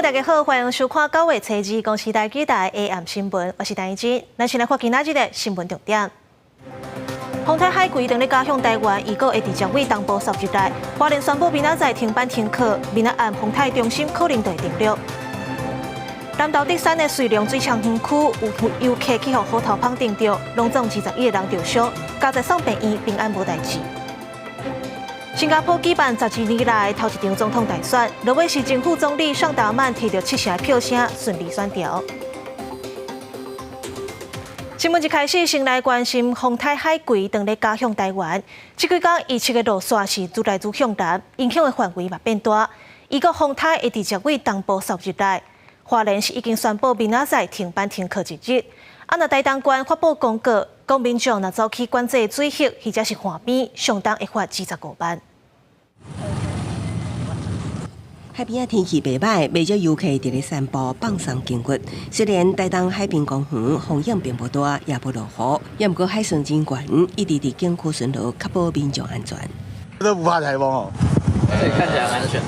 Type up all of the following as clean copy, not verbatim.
大家好，歡迎收看9月初二公視台語台 AM 新聞，我是陳怡芝。咱先來看今仔日的新聞重點。風颱海葵當咧襲向台灣，預告會直接對東部掃入來。花蓮宣布明仔載停班停課，明仔暗風颱中心可能就會登陸。南投竹山的瑞隆水廠園區有遊客去予虎頭蜂叮著，攏總21個人著傷，加在送病院平安無代誌。新加坡舉辦12年來頭一場總統大選，落尾是前副總理尚達曼提著七成票聲順利選著。新聞一開始，先來關心風颱海葵當咧襲向台灣，這幾工預測的路線是愈來愈向南，影響的範圍嘛變大。預告風颱會直接對東部掃入來，花蓮是已經宣布明仔載停班停課一日。啊，若台東縣發布公告，講民眾若走去管制水域或者是岸邊，上重會罰25萬。海邊仔天氣袂䆀，袂少遊客佇咧散步放鬆筋骨。雖然台東海濱公園風影並無大，也無落雨，也毋過海巡人員一直佇景區巡邏，確保民眾安全。都不怕颱風哦，這裡看起來很安全。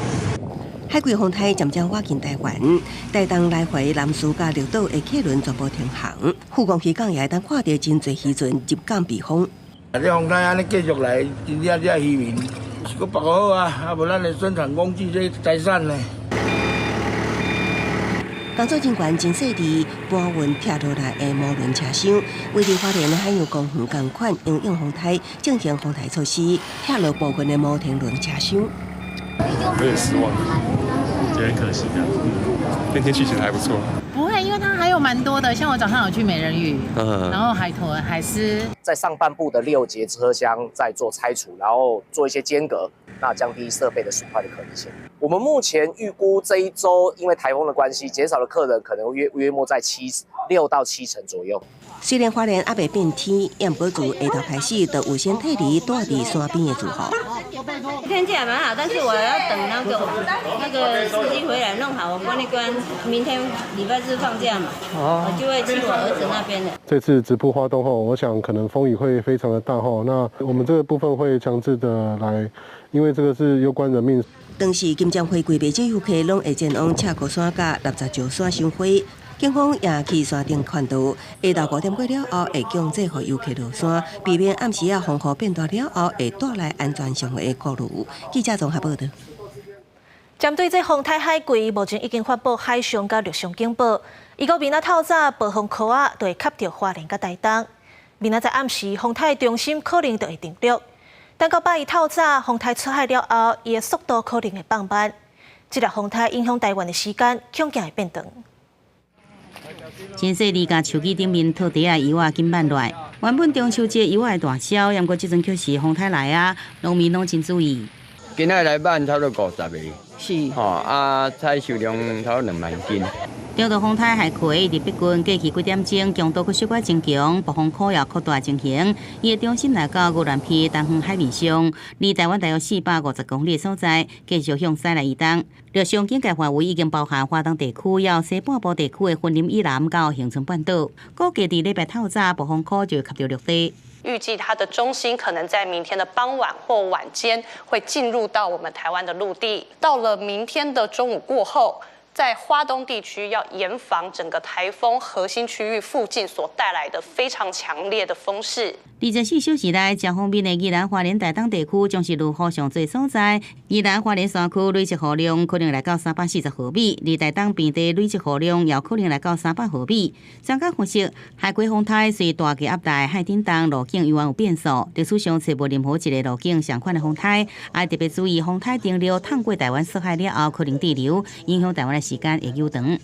海葵風颱漸漸倚近台灣，台東來回南勢佮綠島的客輪全部停航。富岡漁港也會當看著真濟漁船入港避風。這風颱按呢繼續來，真正這漁民是閣別個好啊，啊無咱的生產工具這財產呢。工作人員真細緻搬運拆落來的摩輪車廂，位佇花蓮海洋公園仝款因應風颱進行防台措施，拆落部分的摩天輪車廂。有點失望，覺得可惜的。那天氣其實還不錯。不會，因為它還有蠻多的，像我早上有去美人魚，然後海豚、海獅。在上半部的六節車廂在做拆除，然後做一些間隔，那降低設備的損壞的可能性。我們目前預估這一周因為颱風的關係，減少的客人可能約約莫在6到7成左右。雖然花蓮猶未變天，也毋過自下晝開始就有先撤離住佇山邊的住戶。天氣還蠻好，但是我要等那個司機回來弄好，我關一關。明天禮拜日放假嘛，我就會去我兒子那邊的。這次直撲花東後，我想可能風雨會非常的大吼。那我們這個部分會強制的來，因為這個是攸關人命。當時金針花季袂少遊客攏會前往赤箍山佮垃圾石山賞花，警方也去山頂勸導，下晝5點過了後會強制予遊客落山，避免暗時仔風雨變大了後會帶來安全上的顧慮。記者綜合報導。針對這風颱海葵，目前已經發布海上佮陸上警報。預告明仔透早暴風圈仔就會吸著花蓮佮台東。明仔載暗時，風颱中心可能就會登陸。等到拜一透早，風颱出海了後，伊的速度可能會放慢。這粒風颱影響台灣的時間，恐驚會變長。真細膩共手機頂面套袋仔油仔緊挽落來。原本中秋節油仔會大銷，毋過這陣卻是風颱來啊，農民攏真注意。今仔來挽差不多50個，吼啊，採收量差不多2萬斤。中度風颱海葵佇逼近過去幾點鐘，強度閣小可增強，暴風圈也擴大情形。伊的中心來到鵝鑾鼻東方海面上，離台灣大約450公里的所在，繼續向西來移動。陸上警戒範圍已經包含花東地區、還有西半部地區的雲林以南到恆春半島。估計佇禮拜透早，暴風圈就會吸著陸地。預計它的中心可能在明天的傍晚或晚間會進入到我們台灣的陸地。到了明天的中午過後，在花東地區要嚴防整個颱風核心區域附近所帶來的非常強烈的風勢。24小時內，強鋒面的宜蘭花蓮台東地區將是落雨上濟所在。宜蘭花蓮山區累積雨量可能來到340毫米，而台東平地累積雨量也可能來到300毫米。專家分析，海葵風颱隨大氣壓大海振動路徑猶原有變數，歷史上揣無任何一个路徑相款的風颱，愛特別注意風颱登陸趟過台灣四海了後，可能滯留，影響台灣的時間會悠長。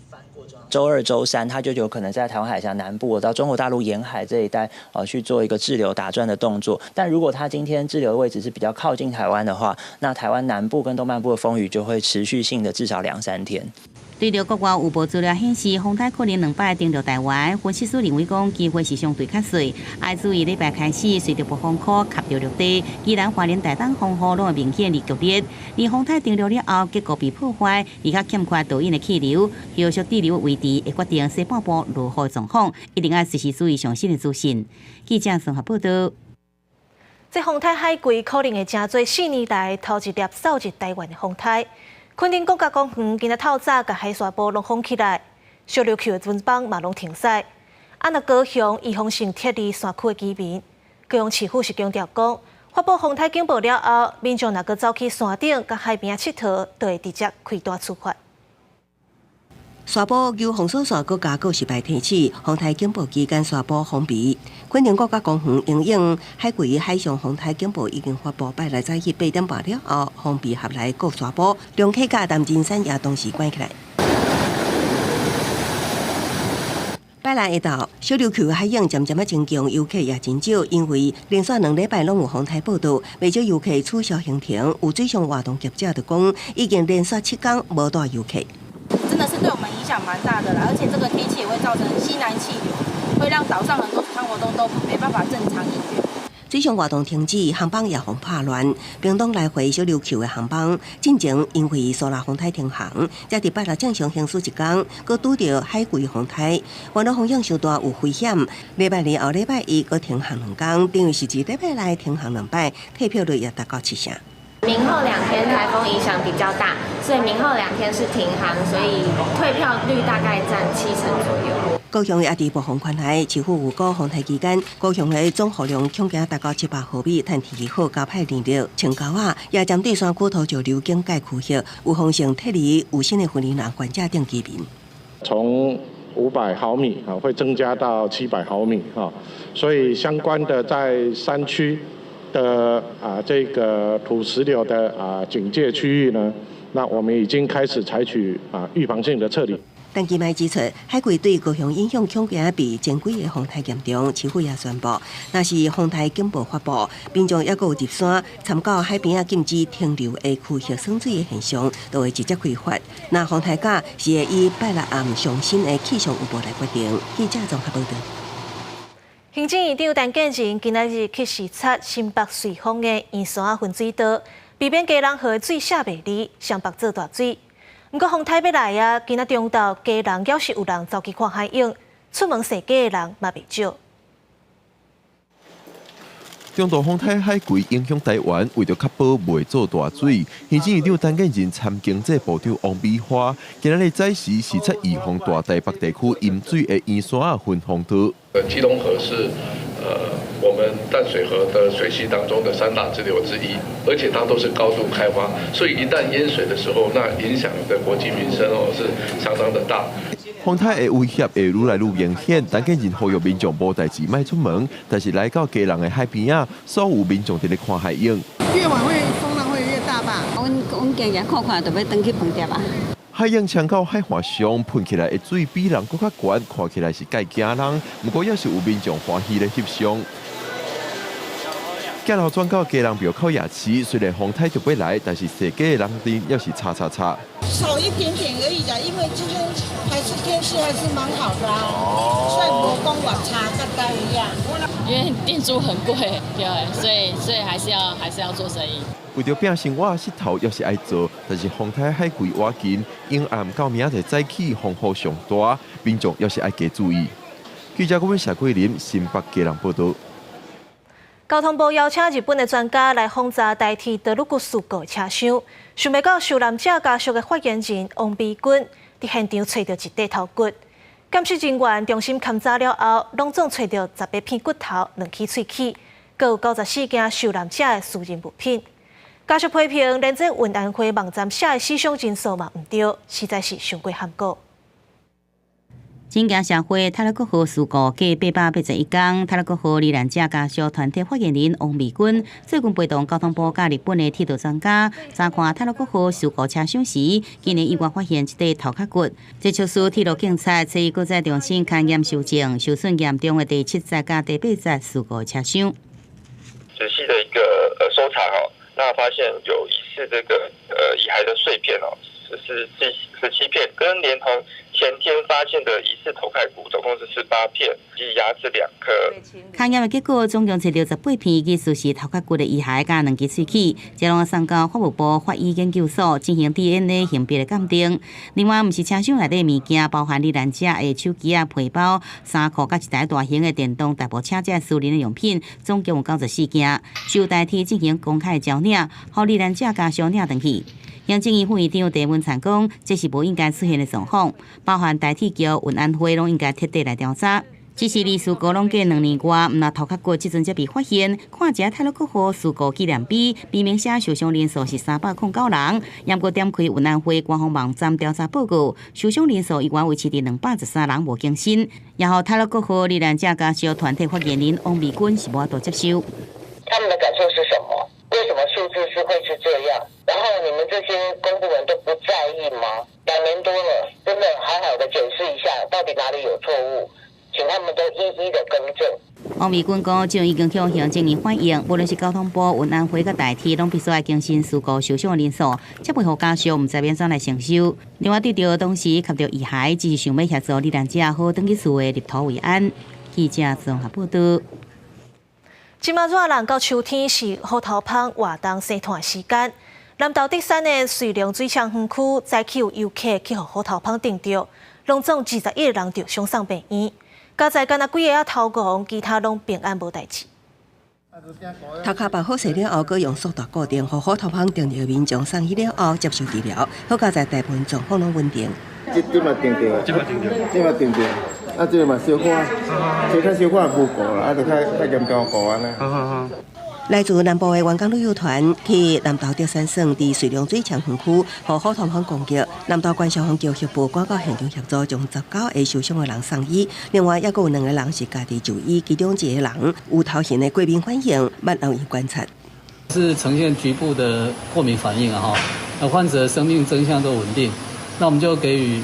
週二、週三，它就有可能在台灣海峽南部到中國大陸沿海這一帶，去做一個滯留打轉的動作。但如果它今天滯留的位置是比較靠近台灣的話，那台灣南部跟東半部的風雨就會持續性的至少兩三天。對著國外有無資料顯示風颱可能兩擺登陸台灣，分析師認為講機會是相對較細。愛注意禮拜開始，隨著暴風圈吸著陸地，宜蘭花蓮台東風雨攏會明顯而劇烈。而風颱登陸了後，結構被破壞，而且欠缺導引的氣流，後續滯留位置會決定西半部落雨狀況，一定愛隨時注意上新的資訊。記者綜合報導。這風颱海葵可能會成做4年來頭一粒掃入台灣的風颱。墾丁國家公園今仔透早共海沙埔攏封起來，小琉球的船班嘛攏停駛。啊，若高雄預防性撤離山區的居民，高雄市府是強調講，發布風颱警報了後，民眾若閣走去山頂佮海邊仔𨑨迌，就會直接開單處罰。沙埔舊封鎖線閣加固失敗停止，風颱警報期間沙埔封閉。墾丁國家公園因應海葵海上風颱警報已經發布，拜六早起8點半了後，封閉合來過沙埔，龍溪佮淡金山也同時關起來。拜六下晝，小琉球海湧漸漸仔增強，遊客也真少，因為連續兩禮拜攏有風颱報道，袂少遊客取消行程。有水上活動業者就講，已經連續7天無帶遊客。真的是對我們影響蠻大的啦，而且這個天氣也會造成西南氣流，會讓島上很多水上活動都沒辦法正常營運。水上活動停止，航班也予拍亂。屏東來回小琉球的航班，進前因為蘇拉風颱停航，才佇拜六正常行駛一工，閣拄著海葵風颱，原來風湧傷大有危險。禮拜二後禮拜一閣停航兩工，等於是一禮拜內停航兩擺，退票率也達到7成。明後兩天颱風影響比較大，所以明後兩天是停航，所以退票率大概佔7成左右。高雄也佇暴風圈內，市府預估風颱期間，高雄的總雨量恐驚達到700毫米，趁天氣好加歹連熱。穿溝仔也針對山區土石流警戒區域，預防性撤離有新的訓練人患者等居民。從500毫米啊，會增加到700毫米啊，所以相關的在山區的這個土石流的警戒區域呢，那我們已經開始採取預防性的撤離。陳其邁指出，海葵對高雄影響恐驚比前幾个風颱嚴重，市府也宣布，若是風颱警報發布，民眾猶閣有入山參到海邊仔禁止停留的區域耍水的現象，就會直接開罰。若風颱假是會以拜六暗上新的氣象預報來決定。記者綜合報導。行政院長陳建仁今仔日去視察新北瑞芳的圓山仔分水道，避免基隆河水寫袂離，雙北做大水。毋過風颱欲來啊，今仔中晝基隆猶是有人走去看海湧，出門踅街的人嘛袂少。中度風颱海葵影響台灣，為著確保袂做大水，行政院長陳建仁參經濟部長王美花，今仔日早時視察預防大台北地區淹水的圓山仔分洪道。基隆河是我們淡水河的水系當中的三大支流之一，而且它都是高度開發，所以一旦淹水的時候，那影響的國計民生哦是相當的大。風颱的威脅會愈來愈明顯，陳建仁呼籲民眾無代誌莫出門，但是來到基隆的海邊仔，所有民眾佇咧看海湧。越晚會風浪會越大吧？阮阮行行看看，就欲轉去飯店啊。海湧衝到海岸上，噴起來的水比人閣較懸，看起來是蓋驚人。毋過猶是有民眾歡喜咧翕相。鏡頭轉到基隆廟口夜市，雖然風颱就欲來，但是踅街的人陣猶是吵吵吵。少一點點而已啦，因為今天還是天氣還是蠻好的啊，所以無講偌差，佮台一樣。因為店租很貴，對，所以還是要做生意。為著拼生活，穡頭猶是愛做，但是風颱海葵倚近，陰暗到明仔載早起風雨上大，民眾猶是愛加注意。記者郭文謝桂林新北基隆報導。交通部邀請日本的專家來訪查台鐵德魯固事故的車廂，想袂到受難者家屬的發言人王美君佇現場揣著一塊頭骨，鑑識人員重新勘查了後，攏總揣著18片骨頭、兩支喙齒，閣有94件受難者的私人物品。家屬批評，連這運安會網站寫的死傷人數嘛毋對，實在是傷過含糊。真驚社會太魯閣號事故過881工，太魯閣號罹難者家屬團體發言人王美君最近陪同交通部佮日本的鐵道專家查看太魯閣號事故車廂時，竟然意外發現一塊頭殼骨。這促使鐵路警察揣伊閣再重新勘驗搜證受損嚴重的第七節佮第八節事故車廂。仔細的一個搜查哦，那發現有疑似這個遺骸的碎片哦，是17片，跟連同前天發現的疑似頭蓋骨，總共是18片，及牙齒2顆。勘驗的結果，總共揣著18片疑似是頭殼骨的遺骸，佮兩支喙齒，這攏送到法務部法醫研究所進行 DNA 型別的鑑定。另外，毋是車廂內底物件，包含罹難者的手機仔、皮包、衫褲，佮一台大型的電動代步車這私人的用品，總共有94件，受代替進行公開招領，予罹難者家屬領轉去。行政院副院長鄭文燦講，這是無應該出現的狀況，包含台鐵局、運安會攏應該徹底來調查。只是離事故攏過2年外，毋若塗殼骨這陣才被發現。看這太魯閣號事故紀念碑，明明寫受傷人數是309人，毋過點開運安會官方網站調查報告，受傷人數依然維持佇213人無更新。然後太魯閣號罹難者家屬團體發言人王美君是無法度接受。他們的感受是什麼？為什麼數字是會是這樣？然後你們這些公部門都不在意嗎？2年多了，真的好好的檢視一下，到底哪裡有錯誤？請他們都一一的更正。王美君講，這已經向行政院反映，無論是交通部、運安會佮台鐵，攏必須愛更新事故受傷的人數，才袂予家屬毋知欲按怎來承受。另外，對著當時拾著遺骸，只是想欲協助罹難者好轉去厝的入土為安。記者綜合報導。這馬熱人到秋天是虎頭蜂活動生湠時間。南投竹山的瑞隆水廠園區，早起有遊客去予虎頭蜂叮著，攏總21個人著傷送病院。佳哉干焦幾个仔頭戇，其他攏平安無代誌。頭殼縛好勢了後，閣用束帶固定，予虎頭蜂叮著民眾送去了後接受治療。好佳哉大部分狀況攏穩定。這這嘛叮著，這嘛叮著，這嘛叮著，啊，這個嘛小可，這較小可無顧啦，啊，就較較嚴重顧按呢。來自南部的觀光旅遊團去南投竹山耍，佇瑞隆水廠園區，予虎頭蜂攻擊。南投縣消防局協報趕到現場協助，將19個受傷的人送醫。另外，猶閣有兩個人是家己就醫，其中一個人有頭型的過敏反應，欲留院觀察。是呈現局部的過敏反應啊！哈，那患者生命徵象都穩定，那我們就給予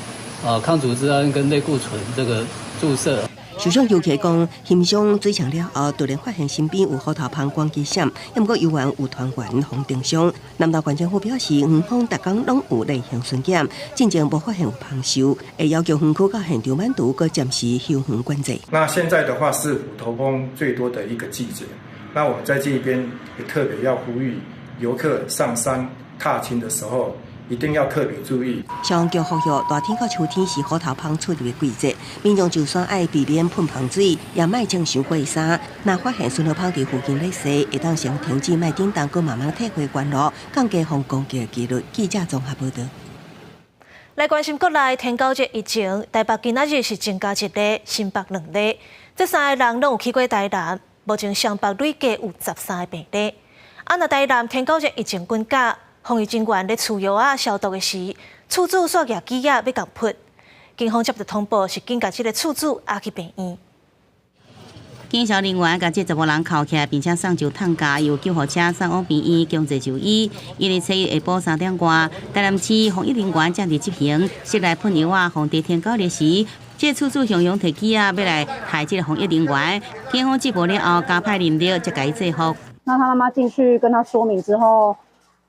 抗組織胺跟類固醇這個注射。受傷遊客講，欣賞水廠了後，突然發現身邊有虎頭蜂趕緊閃，毋過猶原有團員予叮傷。南投縣政府表示，園方逐工攏有例行巡檢，進前無發現有蜂獸，會要求園區佮現場滿除閣暫時休園管制。那現在的話是虎頭蜂最多的一個季節，那我們在這邊也特別要呼籲遊客上山踏青的時候，一定要特別注意。消防局呼籲，熱天到秋天是虎頭蜂出入的季節，民眾就算愛避免噴蜂水，也莫穿傷過衫。若發現順蜂佇附近咧踅，會當先停止，莫振動，閣慢慢退回原路，降低予攻擊的幾率。記者綜合報導。來關心國內天狗熱疫情，台北今仔日是增加一例，新北兩例，這三个人攏有去過台南，目前雙北累計有13個病例。啊，若台南天狗熱疫情滾價，防疫人員咧除藥仔消毒的時，厝主煞舉枝仔欲共噴，警方接著通報，是緊共這个厝主押去病院。警消人員共這查某人銬起來，並且送上擔架，由救護車送往病院強制就醫。因為初一下晡3點外，台南市防疫人員正佇執行室內噴藥仔防治天狗熱時，這厝主雄雄提枝仔欲來害這个防疫人員，警方接報了後，加派人力才共伊制服。那他媽媽進去跟他說明之後，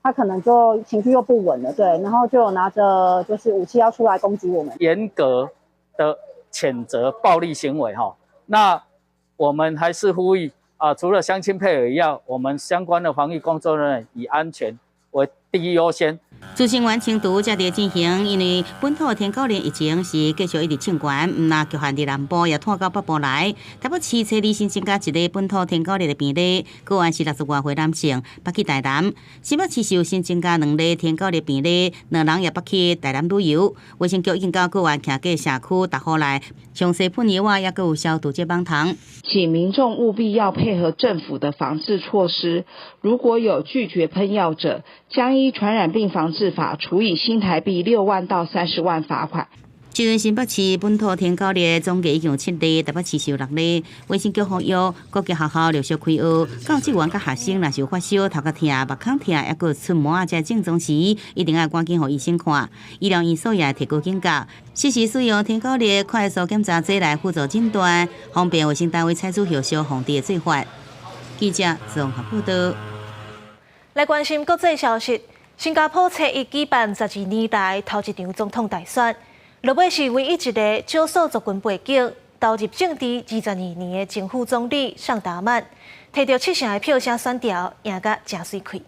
他可能就情緒又不穩了，對，然後就拿着就是武器要出來攻擊我們。嚴格的譴責暴力行為，哈，那我們還是呼籲啊，除了鄉親配合以外，我們相關的防疫工作人員以安全為第一優先。資訊員清除才佇進行，因為本土天狗熱疫情是繼續一直衝懸，毋若局限佇南部，也拖到北部來。台北市初二新增加一例本土天狗熱的病例，個案是60外歲男性，捌去台南。新北市是有新增加兩例天狗熱病例，兩人也捌去台南旅遊。衛生局已經到個案徛過社區，逐戶來詳細噴藥仔，抑閣有消毒這網筒。請民眾務必要配合政府的防治措施，如果有拒絕噴藥者，將依傳染病防治法處以新台幣6萬到30萬罰款。這陣新北市本土天狗熱總計已經有七例，台北市是有六例。衛生局呼籲各級學校陸續開學，教職員佮學生若是有發燒、頭殼疼、目孔疼，抑閣出毛仔這症狀時，一定愛趕緊予醫生看。醫療院所也會提高警覺，適時使用天狗熱快速檢查劑來輔助診斷，方便衛生單位採取後續防治的做法。記者綜合報導。來關心國際消息，新加坡初一舉辦12年來頭一場總統大選。落尾是唯一一个少數族群背景投入政治22年的前副總理尚達曼，提著七成的票聲選著，贏甲誠媠氣。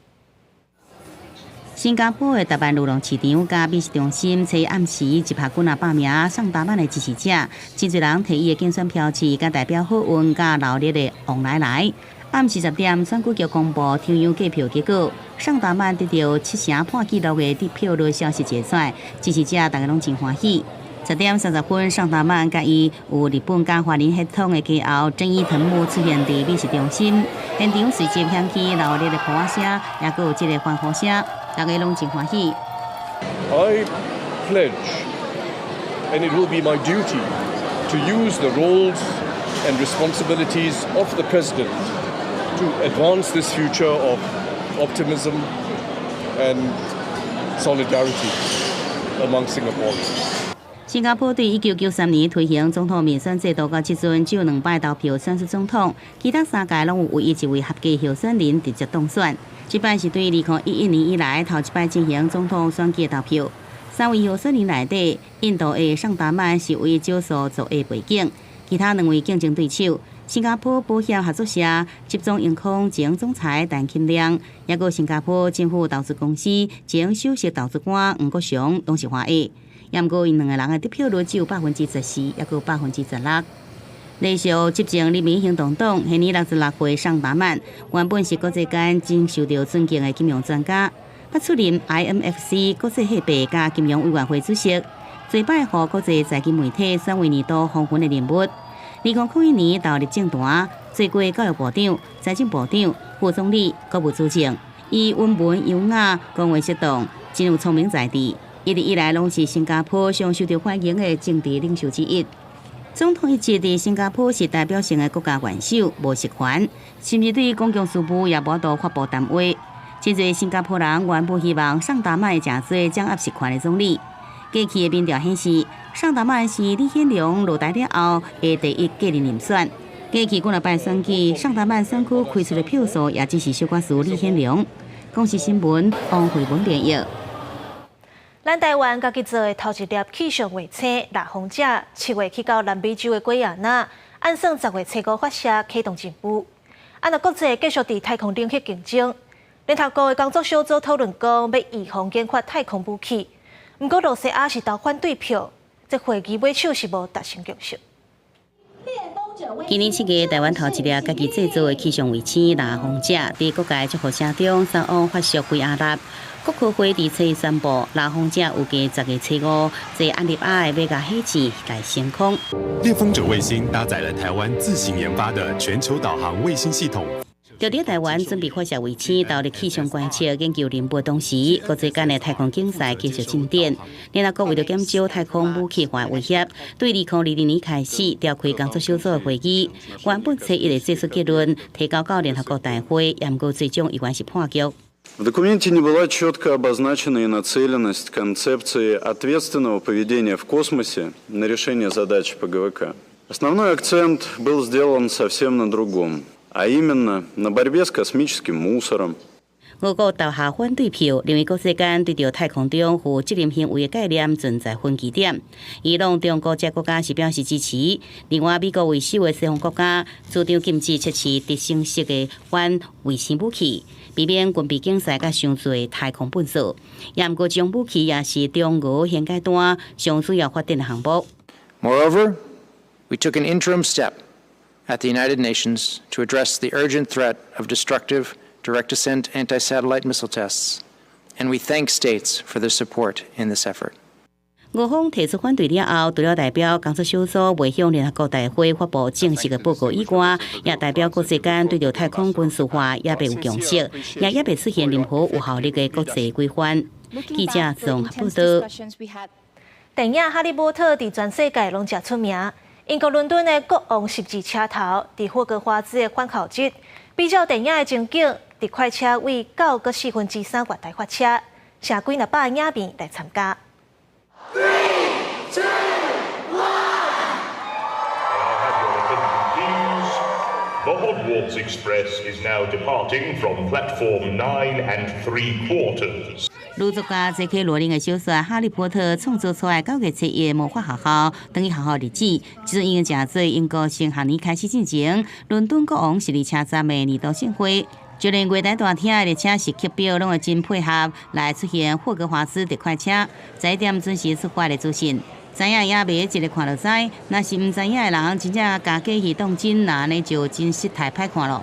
新加坡的達曼裕廊市場佮美食中心，初一暗時集合幾若百名尚達曼的支持者，真濟人提伊的競選標誌，佮代表好運佮鬧熱的旺來來。暗時10點，選舉局公布中央計票結果，尚達曼得著七成破紀錄的得票率消息一出來，支持者逐家攏真歡喜。10點30分，尚達曼佮伊有日本佮華人血統的家後鄭伊藤木出現佇美食中心，現場隨即響起熱烈的鼓仔聲，也閣有這个歡呼聲，逐家攏真歡喜。 I pledge, and it will be my duty to use the roles and responsibilities of the president to advance this future of optimism and solidarity among Singaporeans. 新加坡對1993年推行總統民選制度到這陣，只有兩擺投票選出總統，其他三屆攏有唯一一位合格候選人直接當選。這擺是對2011年以來頭一擺進行總統選舉投票。三位候選人內底，印度的尚達曼是唯一少數族裔背景，其他兩位競爭對手，新加坡保險合作社集中盈空前總裁陳金良，抑閣新加坡政府投資公司前首席投資官黃國雄，攏是華裔。毋過，𪜶兩个人的得票率只有14%，抑閣16%。連續執政人民行動黨，現年66歲尚達曼，原本是國際間真受著尊敬的金融專家，捌出任 IMFC 國際貨幣佮金融委員會主席，濟擺予國際財經媒體選為年度風雲的人物。2001年投入政壇，做過教育部長、財政部長、副總理、國務資政。伊溫文優雅，講話適當，真有聰明才智。一直以來攏是新加坡上受著歡迎的政治領袖之一。總統一職佇新加坡是代表性的國家元首，無實權，甚至對公共事務也無法度發布談話。真濟新加坡人原本希望尚達曼會成做掌握實權的總理。過去的民調顯示，尚達曼是李顯龍落台了後的第一繼任人選。過去幾若擺選舉，尚達曼選區開出的票數也只是小可輸李顯龍。公視新聞王慧文編譯。咱台灣家己做的頭一粒氣象衛星獵風者，7月去到南美洲的圭亞那，按算10月初5發射啟動任務。啊，若國際繼續佇太空領域競爭，聯合國的工作小組討論講欲預防研發太空武器，毋過露西亞是投反對票，這會議尾手是無達成共識。今年7月，台灣頭一粒家己製造的氣象衛星獵風者，佇各界祝福聲中，前往法屬圭亞那。國科會佇初一宣布，獵風者預計10月初5坐安立亞的維加火箭來升空。獵風者衛星搭載了台灣自行研發的全球導航衛星系統。就佇台灣準備發射衛星投入氣象觀測研究任務同時，國際間的太空競賽繼續進展。聯合國為著減少太空武器化威脅，對2022年開始召開工作小組的會議，原本初一會做出結論，提交到聯合國大會，毋過最終依然是破局。 В документе не была четко обозначена и нацеленность концепции ответственного поведения в космосе на решение задач ПГВК. Основной акцент был сделан совсем на другом, а именно на борьбе с космическим мусором. 俄國投下反對票，認為國際間對著太空中負責任行為的概念存在分歧點。伊朗、中國這國家是表示支持，另外美國為首的西方國家主張禁止測試直升式的反衛星武器，避免軍備競賽佮傷濟太空糞掃。也毋過，這種武器也是中俄現階段上主要發展的項目。 Moreover, we took an interim step at the United Nations to address the urgent threat of destructive direct ascent anti-satellite missile tests, and we thank states for their support in this effort. 俄方提出反對了後，除了代表工作小組未向聯合國大會發布正式的報告以外，也代表國際間對著太空軍事化猶未有共識，也猶未出現任何有效力的國際規範。記者綜合報道。電影《哈利波特》佇全世界攏誠出名。英國倫敦的國王十字車頭，佇霍格華茲的返校日，比照電影的情景，佇快車位9閣3/4月台發車，成幾若百影迷來參加。 Three, two, one. The Hogwarts Express is now departing from platform 9 3/4. 女作家 J.K. 羅琳的小說《哈利波特》創造出來9月初1的魔法學校，轉去學校日子，這陣已經成做英國新學年開始進前，倫敦國王十字車站的年度盛會。就連月台大廳的列車時刻表攏會真配合來出現霍格華茲特快車，11點準時出發的資訊。知影影迷一个看就知，若是毋知影的人，真正共假戲當真，那按呢就真失態歹看囉。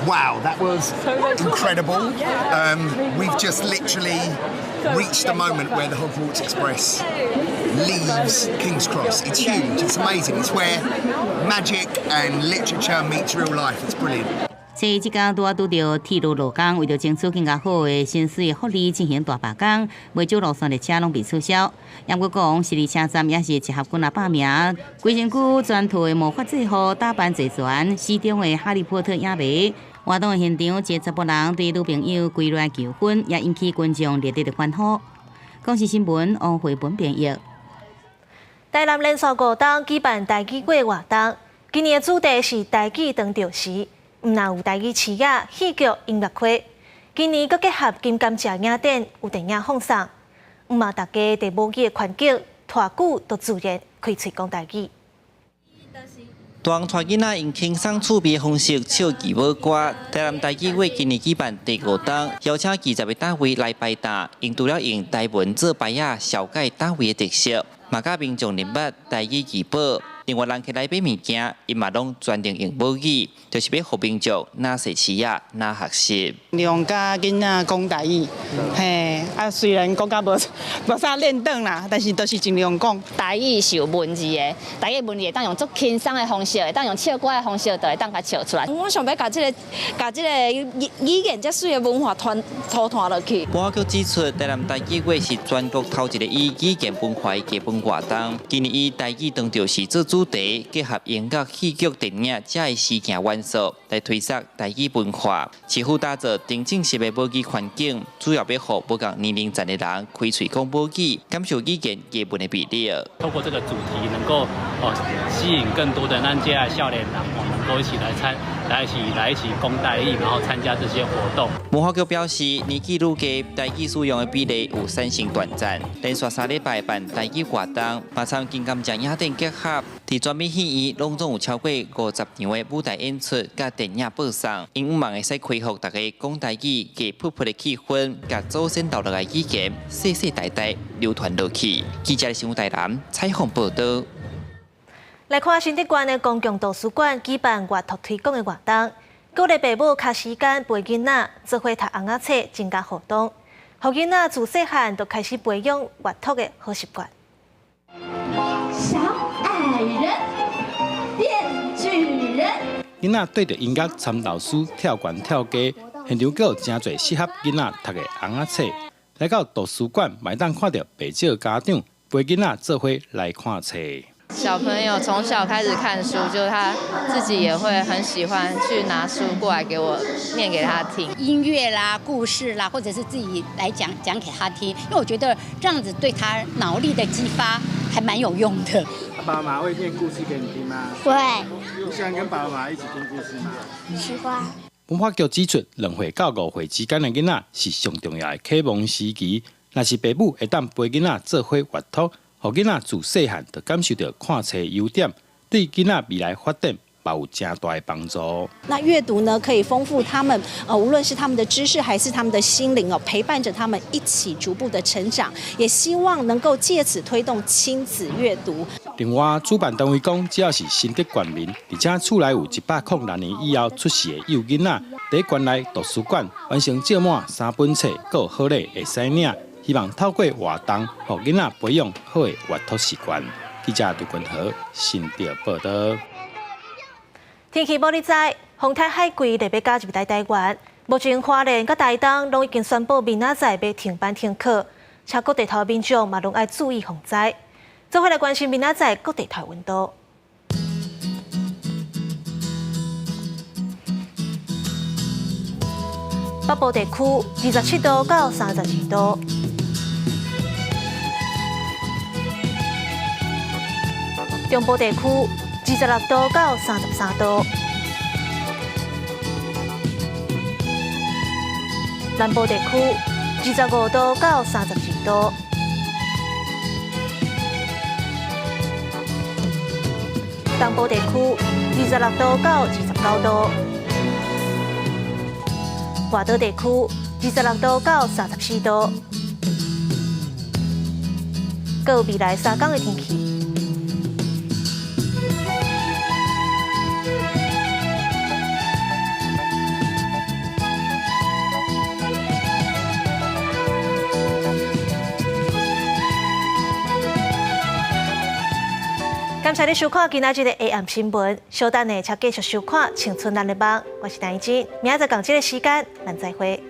Wow, that was incredible. We've just literally reached the moment where the Hogwarts Express leaves King's Cross. It's huge, it's amazing. It's where magic and literature meets real life. It's brilliant. 所以這工拄仔拄著鐵路勞工，為著爭取更加好的薪水福利進行大罷工，袂少路線列車攏被取消。毋過講，市立車站也是集合幾若百名，規身軀全套的魔法制服，打扮齊全，死忠的哈利波特影迷。活動的現場，一個查埔人對女朋友跪落來求婚，也引起觀眾熱烈的歡呼。公視新聞王慧文編譯。台南連續五冬舉辦台語月活動，今年的主題是台語當著時。毋但有台語詞仔、戲劇、音樂會，今年閣結合金柑食影展，有電影放送。毋嘛，大家佇母語的環境，拖久都自然開喙講台語。大人帶囡仔用輕鬆趣味的方式唱字母歌。台南台語月今年舉辦第五冬，邀請20個單位來排檔，𪜶除了用台文做牌仔，紹介單位的特色，嘛佮民眾認捌台語字母。另外，人客來買物件，𪜶嘛攏專程用母語，就是欲予民眾若說詞仔，若學習。用佮囡仔講台語，嘿，啊雖然講甲無無啥輪轉啦，但是都是盡量講。台語是有文字的，台語文字會當用足輕鬆的方式，會當用唱歌的方式，就會當共唱出來。我想欲共這个共這个語語言遮媠的文化傳塗傳落去。文化局指出，台南台語月是全國頭一个以語言文化的基本活動，今年以台語當著時做主題，結合音樂、戲劇、電影遮个視聽元素來推廣台語文化，市府打造沉浸式的母語環境，主要欲予無仝年齡層的人開喙講母語，感受語言藝文的魅力。透過這個主題，能夠哦吸引更多的咱這的少年人哦，能夠一起來參，來一起來一起講台語，然後參加這些活動。文化局表示，年紀愈低，台語使用的比例有產生斷層。連續3禮拜辦台語活動，嘛參金柑食影展結合，佇全美戲院攏總有超過50場的舞台演出，佮電影播送，𪜶向望會使恢復大家講台語、加噗噗的氣氛，共祖先留落來語言世世代代流傳落去。記者新聞台南採訪報導。來看新竹縣的公共圖書館舉辦閱讀推廣的活動，鼓勵爸母敲時間陪囡仔做伙讀尪仔冊，增加互動，予囡仔自細漢就開始培養閱讀的好習慣。小矮人變巨人。囡仔對著音樂參老師跳懸跳低，現場閣有誠濟適合囡仔讀的尪仔冊。來到圖書館，嘛會當看著袂少家長陪囡仔做伙來看冊。小朋友從小開始看書，就他自己也會很喜歡去拿書過來給我念給他聽。音樂啦、故事啦，或者是自己來講講給他聽，因為我覺得這樣子對他腦力的激發還蠻有用的。爸爸媽媽會念故事給你聽嗎？會。你喜歡跟爸爸媽媽一起聽故事嗎？喜歡。文化局指出，2歲到5歲之間的囡仔是上重要的啟蒙時期，若是爸母會當陪囡仔做伙閱讀，予囡仔自細漢就感受著看冊優點，對囡仔未來發展嘛有誠大的幫助。那閱讀呢，可以豐富他們，無論是他們的知識還是他們的心靈哦，陪伴着他們一起逐步的成長，也希望能夠借此推動親子閱讀。另外，主辦單位講，只要是新竹縣民，而且厝內有106年以後出世的幼囡仔，佇縣內圖書館完成借滿3本冊，閣有好禮會使領。希望透過活動，予囡仔培養好的閱讀習慣。記者杜君和新竹報導。天氣報你知，風颱海葵欲加入來台灣，目前花蓮佮台東攏已經宣布明仔載欲停班停課，且各地頭民眾嘛攏愛注意防災。做伙來關心明仔載各地頭溫度。北部地區27度到32度。中部地區26度到33度，南部地區25度到32度，東部地區26度到29度，外島地區26度到34度，閣有未來3工的天氣。感謝你收看今仔日的 AM 新聞，稍等下請繼續收看《青春咱的夢》，我是陳怡靜，明仔載仝這个時間，咱再會。